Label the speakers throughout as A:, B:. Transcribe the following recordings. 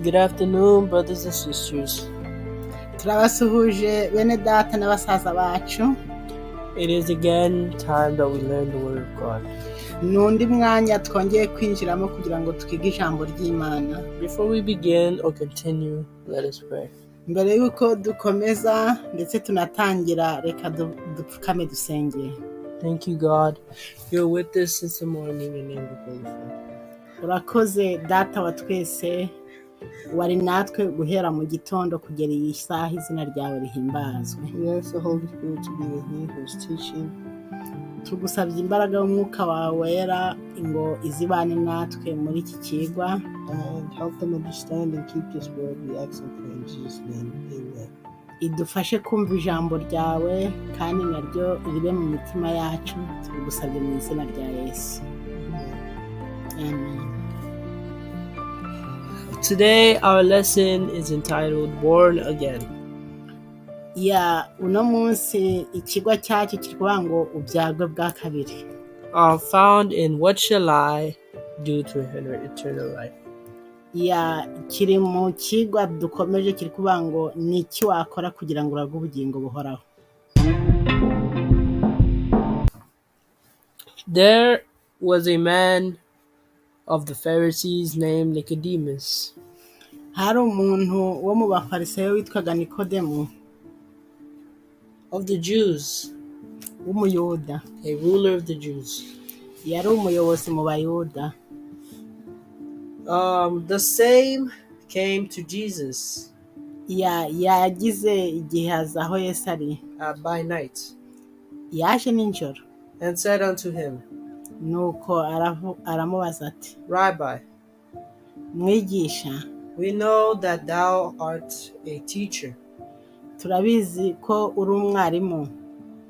A: Good afternoon, brothers and sisters.
B: Turabasuhuje bene data na basaza bacu.
A: It is again time that we learn the Word of God.
B: Ni undi mwanya twongeye kwinjiramo kugira ngo twige ijambo ry'Imana.
A: Before we begin or continue, let us pray.
B: Mbere y'uko dukomeza ndetse tunatangira, reka dupfukame dusenge.
A: Thank you, God. You're with us since the morning and name be glorified.
B: Urakoze Data wa twese, wari natwe guhera mu gitondo kugera iyi saha, izina ryawe rihimbazwe.
A: We ask the Holy Spirit to be with me who is teaching.
B: Tugusabye imbaraga y'umwuka wawe wera ngo izibane natwe muri iki kigwa
A: and help them understand and keep this word. We ask and pray in Jesus' name. Amen.
B: Idufashe kumva ijambo ryawe kandi naryo ribe mu mitima yacu. Tubigusabye mu izina rya Yesu.
A: Amen.
B: Amen.
A: Today, our lesson is entitled "Born Again."
B: Ya, uno munsi ikigwa cyacu kiri kuvuga ngo ubyarwe bwa kabiri.
A: Found in "What Shall I Do to Inherit Eternal Life?"
B: Ya, kiri mu kigwa dukomeje kiri kuvuga ngo ni iki wakora kugira ngo uragwe ubugingo buhoraho.
A: There was a man of the Pharisees named Nicodemus,
B: Hari umuntu wo mu Bafarisayo witwaga Nikodemu,
A: of the Jews,
B: w'Umuyuda,
A: a ruler of the Jews.
B: Yari umuyobozi mu Bayuda.
A: The same came to Jesus
B: Ya, yagize igihe aza aho Yesu ari
A: by night
B: yaje nijoro
A: and said unto him,
B: Nuko aramubaza ati,
A: "Rabbi,
B: "Mwigisha,
A: we know that thou art a teacher
B: turabizi ko uri umwarimu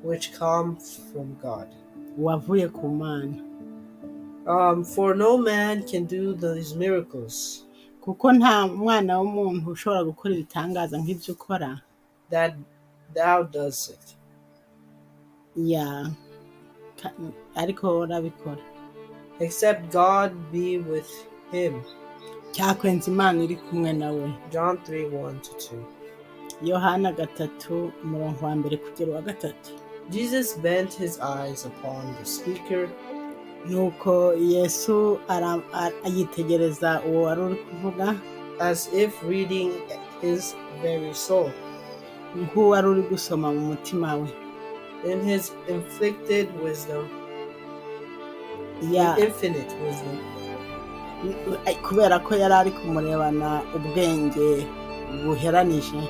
A: which come from God.
B: Wavuye ku Mana,
A: For no man can do these miracles
B: kuko nta mwana w'umuntu ushobora gukora ibitangaza nk'ibyo ukora
A: that thou doest it,
B: ya ariko wowe urabikora,
A: except God be with him."
B: Cyakwenza Imana iri kumwe nawe.
A: John 3:1-2.
B: Yohana 3, umurongo wa mbere kugera uwa gatatu.
A: Jesus bent his eyes upon the speaker
B: Nuko Yesu yitegereza uwo wari uri kuvuga
A: as if reading his very soul.
B: Nk'uwari uri gusoma mu mutima we.
A: In his inflicted wisdom,
B: Ya,
A: infinite wisdom,
B: kubera ko yari ari kumurebana ubwenge buheranije,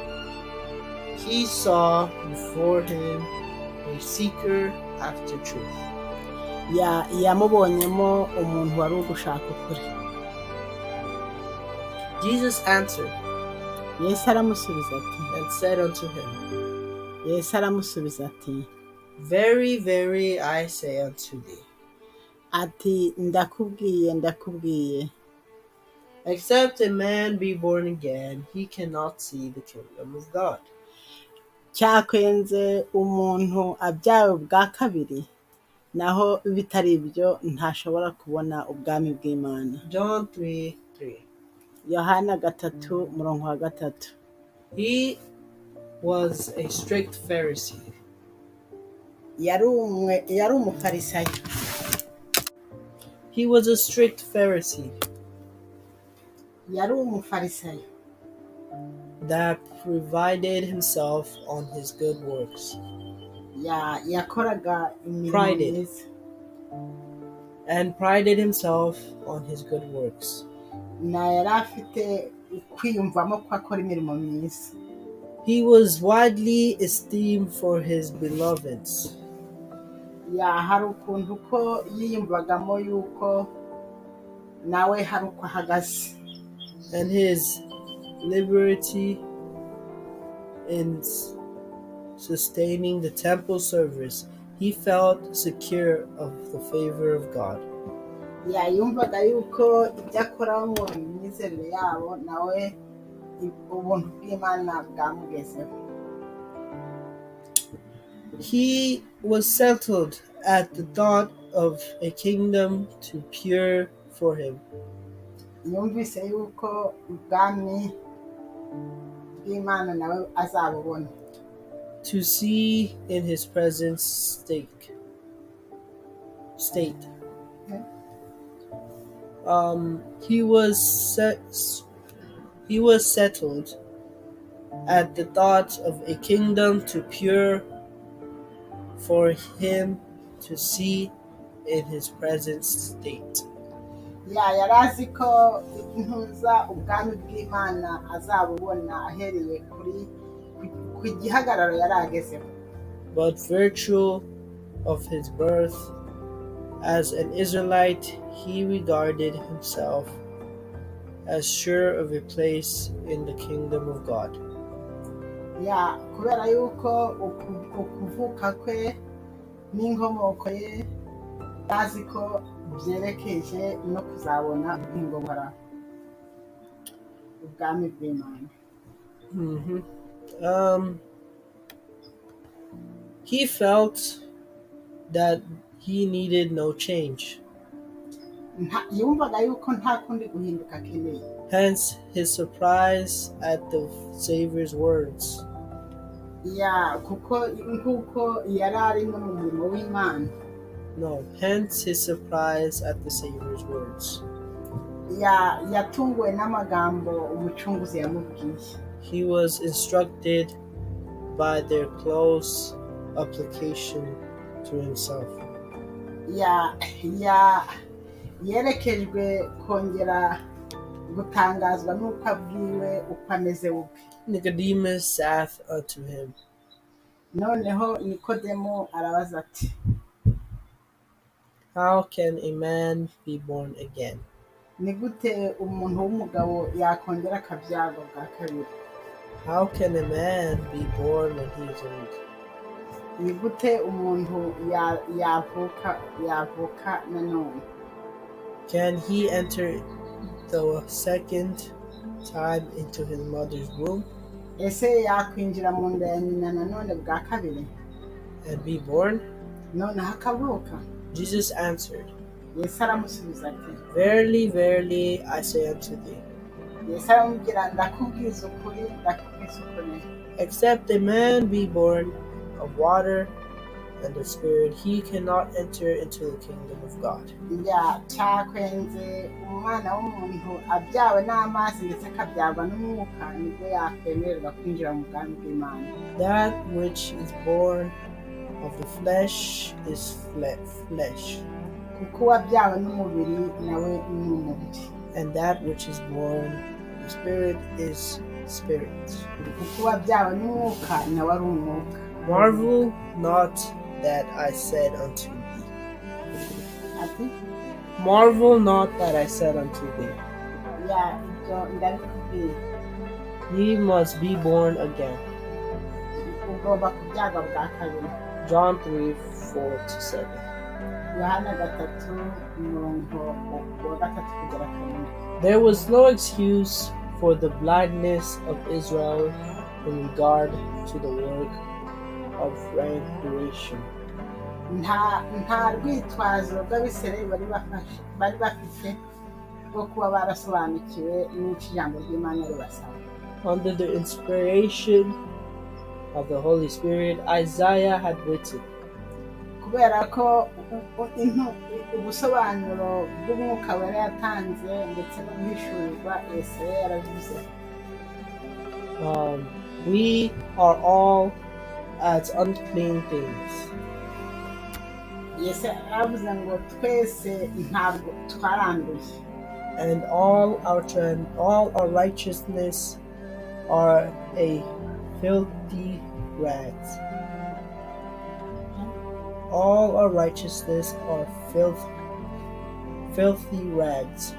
A: he saw before him a seeker after truth.
B: Ya, yamubonyemo umuntu wari uri gushaka ukuri.
A: Jesus answered
B: Yesu aramusubiza ati,
A: and said unto him,
B: Yesu aramusubiza ati,
A: "Very, very, I say unto thee,
B: ati ndakubwiye, ndakubwiye,
A: except a man be born again, he cannot see the kingdom of God."
B: Cyakwenze umuntu abyawe bwa kabiri, naho bitari ibyo ntashobora kubona ubwami bw'Imana.
A: John 3:3.
B: Yohana 3, umurongo wa gatatu.
A: He was a strict Pharisee
B: Yari umufarisayo.
A: He was a strict Pharisee
B: Yari umufarisayo
A: that provided himself on his good works
B: Yakoraga imirimo
A: Prided.
B: myiza
A: and prided himself on his good works.
B: Na yari afite kwiyumvamo ko akora imirimo myiza.
A: He was widely esteemed for his benevolence
B: Ya, hari ukuntu ko yiyumvagamo yuko nawe hari uko ahagaze
A: and his liberty in sustaining the temple service. He felt secure of the favor of God.
B: Ya, yumvaga yuko ibyo akora mu myizerere yabo nawe ubuntu bw'Imana bwamugezeho.
A: He was settled at the thought of a kingdom to pure for him.
B: Yumvise yuko ubwami bw'Imana nawe azabubona.
A: To see in his present state.
B: Okay.
A: He was settled at the thought of a kingdom too pure for him to see in his present state.
B: Ya, yari azi ko ntuza ubwami bw'Imana azabubona ahereye kuri ku gihagararo yari agezeho.
A: But virtue of his birth as an Israelite, he regarded himself as sure of a place in the kingdom of God.
B: Ya, kubera yuko ukuvuka kwe n'inkomoko ye azi ko byerekeje no kuzabona ubugingo buhoraho, ubwami bw'Imana.
A: He felt that he needed no change.
B: Yumvaga yuko nta kundi guhinduka akeneye.
A: Hence his surprise at the Savior's words.
B: Ya, kuko nk'uko yari ari no mu murimo w'Imana.
A: No, hence his surprise at the Savior's words.
B: Ya, yatunguwe n'amagambo Umucunguzi yamubwiye.
A: He was instructed by their close application to himself.
B: Ya, yerekejwe kongera gutangazwa n'uko abwiwe uko ameze we ubwe.
A: Nicodemus saith unto him,
B: Noneho Nikodemo arabaza ati:
A: "How can a man be born again?"
B: Ni gute umuntu w'umugabo yakongera akabyarwa bwa kabiri?
A: How can a man be born when he is old?
B: Ni gute umuntu yavuka nanone?
A: Can he enter the second time into his mother's womb
B: Ese yakwinjira mu nda ya nyina nanone bwa kabiri
A: and be born?
B: Noneho akavuka?
A: Jesus answered,
B: Yesu aramusubiza ati:
A: "Verily, verily, I say unto thee,
B: Yesu aramubwira, ndakubwiza ukuri, ndakubwiza ukuri,
A: except a man be born of water and the Spirit, he cannot enter into the kingdom of God."
B: Ya, cyakwenze umwana w'umuntu abyawe n'amazi ndetse akabyarwa n'umwuka, nibwo yakwemererwa kwinjira mu bwami bw'Imana.
A: That which is born of the flesh is flesh,
B: Kuko uwabyawe n'umubiri nawe ni umubiri,
A: and that which is born of the Spirit is spirit.
B: Kuko uwabyawe n'umwuka nawe ari umwuka.
A: Marvel not that I said unto thee.
B: Ati:
A: Marvel not that I said unto thee,
B: Ya, ibyo ndabikubwiye.
A: "Ye must be born again."
B: Ugomba kubyarwa bwa kabiri.
A: John 3:4-7.
B: Yohana 3, umurongo wa 3 kugera 7.
A: There was no excuse for the blindness of Israel in regard to the work of regeneration.
B: Nta rwitwazo rw'Abisirayeli bari bafite rwo kuba barasobanukiwe n'icyo ijambo ry'Imana ribasaba.
A: Under the inspiration of the Holy Spirit, Isaiah had written,
B: Kubera ko ubusobanuro bw'Umwuka Wera yatanze ndetse no guhishurirwa, Yesaya yaravuze:
A: "We are all as unclean things,
B: Yesaya yaravuze ngo twese ntabwo twaranduye,
A: and all our righteousness are a filthy rags. All our righteousness are filthy rags."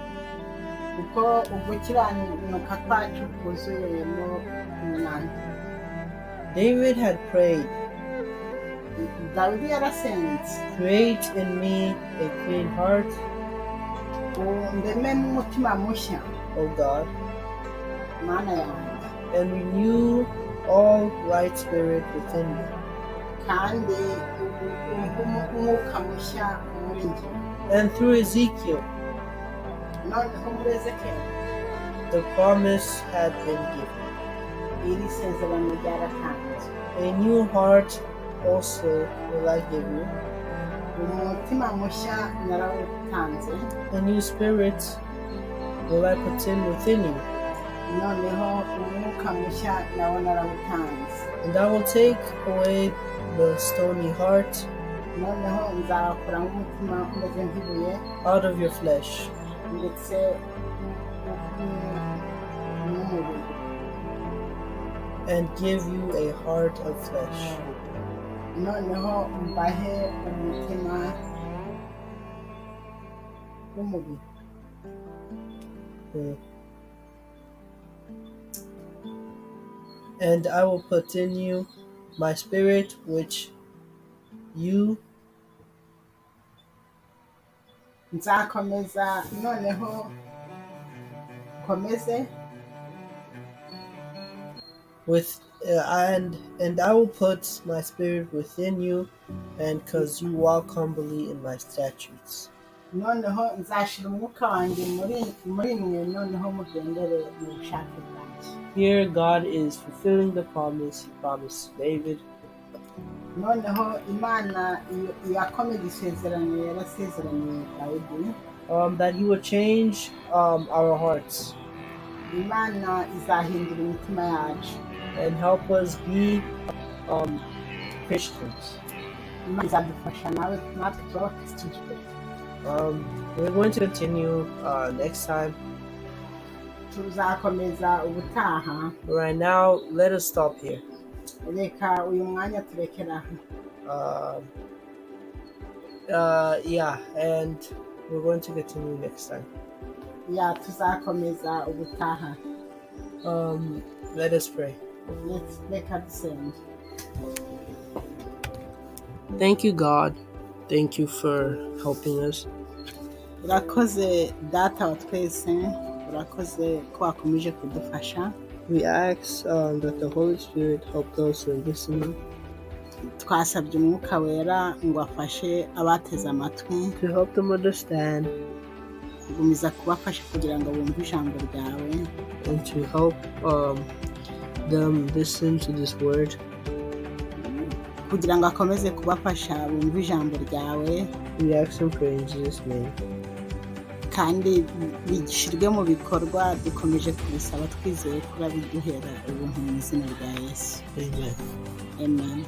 B: Kuko ugukiranuka kwacu kuzuyemo imyanda.
A: David had prayed,
B: Dawidi yarasenze:
A: "Create in me a clean heart,
B: undeme n'umutima mushya,
A: O God,
B: Mana yanjye,
A: and renew all right spirit within me."
B: kandi umpe umwuka mushya muri njye.
A: And through Ezekiel,
B: No Noneho muri Ezekiyeli,
A: the promise had been given.
B: Iri sezerano ryaratanzwe.
A: A new heart also will I give you,
B: Umutima mushya narawutanze,
A: a new spirit will I put in within you,
B: noneho umwuka mushya nawo narawutanze,
A: and I will take away the stony heart
B: noneho nzabakuramo umutima umeze nk'ibuye
A: out of your flesh,
B: ndetse n'umubiri,
A: and give you a heart of flesh.
B: Noneho mbahe umutima w'umubiri.
A: And I will put in you my spirit, which you
B: Nzakomeza noneho komeze
A: with and I will put my spirit within you, and cause you walk humbly in my statutes.
B: Noneho nzashyira umwuka wanjye muri mwe, noneho mugendere mu bushake bwanjye.
A: Here, God is fulfilling the promise He promised to David.
B: Noneho Imana yakomeje isezerano yarasezeraniye Dawidi,
A: that He would change our hearts
B: Imana izahindura imitima yacu
A: and help us be Christians.
B: Imana izadufasha nawe natwe tuba abakristo.
A: We're going to continue next time.
B: Tuzakomeza ubutaha.
A: But right now, let us stop here.
B: Reka uyu mwanya turekera aha.
A: Yeah, and we're going to continue next time.
B: Ya, tuzakomeza ubutaha.
A: Let us pray.
B: Reka dusenge.
A: Thank you, God. Thank you for helping us.
B: Urakoze Data wa twese, urakoze ko wakomeje kudufasha.
A: We ask that the Holy Spirit help those who are listening
B: Twasabye Umwuka Wera ngo afashe abateze amatwi
A: to help them understand
B: gukomeza kubafasha kugira ngo bumve ijambo ryawe
A: and to help them listen to this word.
B: Kugira ngo akomeze kubafasha bumve ijambo ryawe.
A: We ask and pray in Jesus' name.
B: Kandi bishyirwe mu bikorwa, dukomeje kubisaba twizeye ko urabiduhera ubuntu mu izina rya Yesu.
A: Amen.
B: Amen.